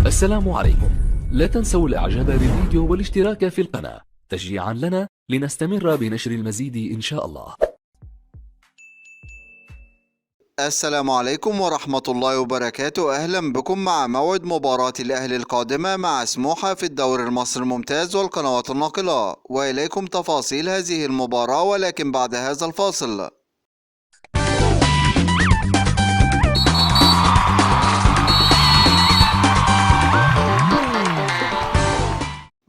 السلام عليكم. لا تنسوا الاعجاب بالفيديو والاشتراك في القناة تشجيعا لنا لنستمر بنشر المزيد إن شاء الله. السلام عليكم ورحمة الله وبركاته. أهلا بكم مع موعد مباراة الأهلي القادمة مع سموحة في الدوري المصري الممتاز والقنوات الناقلة، وإليكم تفاصيل هذه المباراة ولكن بعد هذا الفاصل.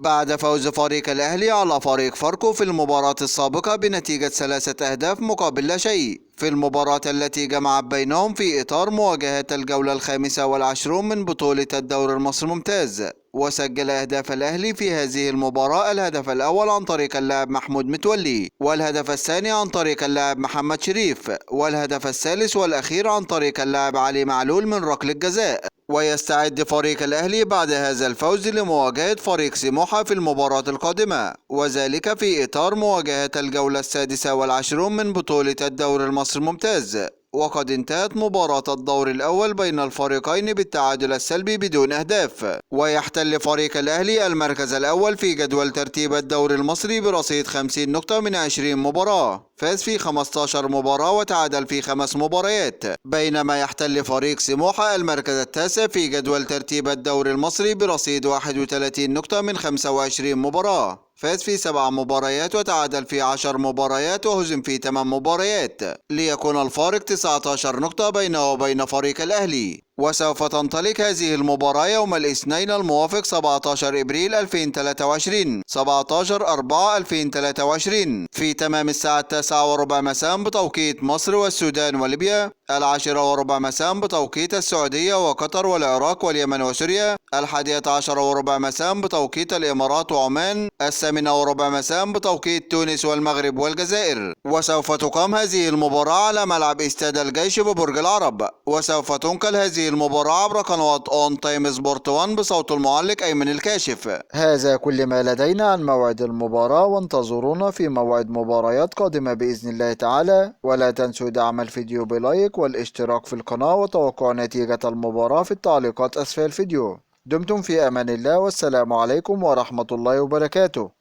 بعد فوز فريق الأهلي على فريق فاركو في المباراة السابقة بنتيجة 3 أهداف مقابل لا شيء في المباراة التي جمعت بينهم في إطار مواجهة الجولة 25 من بطولة الدوري المصري الممتاز، وسجل أهداف الأهلي في هذه المباراة الهدف الأول عن طريق اللاعب محمود متولي، والهدف الثاني عن طريق اللاعب محمد شريف، والهدف الثالث والأخير عن طريق اللاعب علي معلول من ركلة جزاء. ويستعد فريق الأهلي بعد هذا الفوز لمواجهة فريق سموحة في المباراة القادمة، وذلك في إطار مواجهة الجولة 26 من بطولة الدوري المصري الممتاز. وقد انتهت مباراة الدور الأول بين الفريقين بالتعادل السلبي بدون أهداف، ويحتل فريق الأهلي المركز الأول في جدول ترتيب الدوري المصري برصيد 50 نقطة من 20 مباراة، فاز في 15 مباراة وتعادل في 5 مباريات، بينما يحتل فريق سموحة المركز التاسع في جدول ترتيب الدوري المصري برصيد 31 نقطة من 25 مباراة، فاز في 7 مباريات وتعادل في 10 مباريات وهزم في 8 مباريات، ليكون الفارق 19 نقطة بينه وبين فريق الأهلي. وسوف تنطلق هذه المباراة يوم الاثنين الموافق 17 إبريل 2023 17/4/2023 في تمام الساعة 9:15 مساء بتوقيت مصر والسودان وليبيا، 10:15 مساء بتوقيت السعودية وقطر والعراق واليمن وسوريا، 11:15 مساء بتوقيت الإمارات وعمان، 8:15 مساء بتوقيت تونس والمغرب والجزائر. وسوف تقام هذه المباراة على ملعب استاد الجيش ببرج العرب، وسوف تنقل هذه المباراة عبر قنوات اون تايم سبورت 1 بصوت المعلق أيمن الكاشف. هذا كل ما لدينا عن موعد المباراة، وانتظرونا في موعد مباريات قادمة بإذن الله تعالى، ولا تنسوا دعم الفيديو بلايك والاشتراك في القناة وتوقع نتيجة المباراة في التعليقات أسفل الفيديو. دمتم في أمان الله، والسلام عليكم ورحمة الله وبركاته.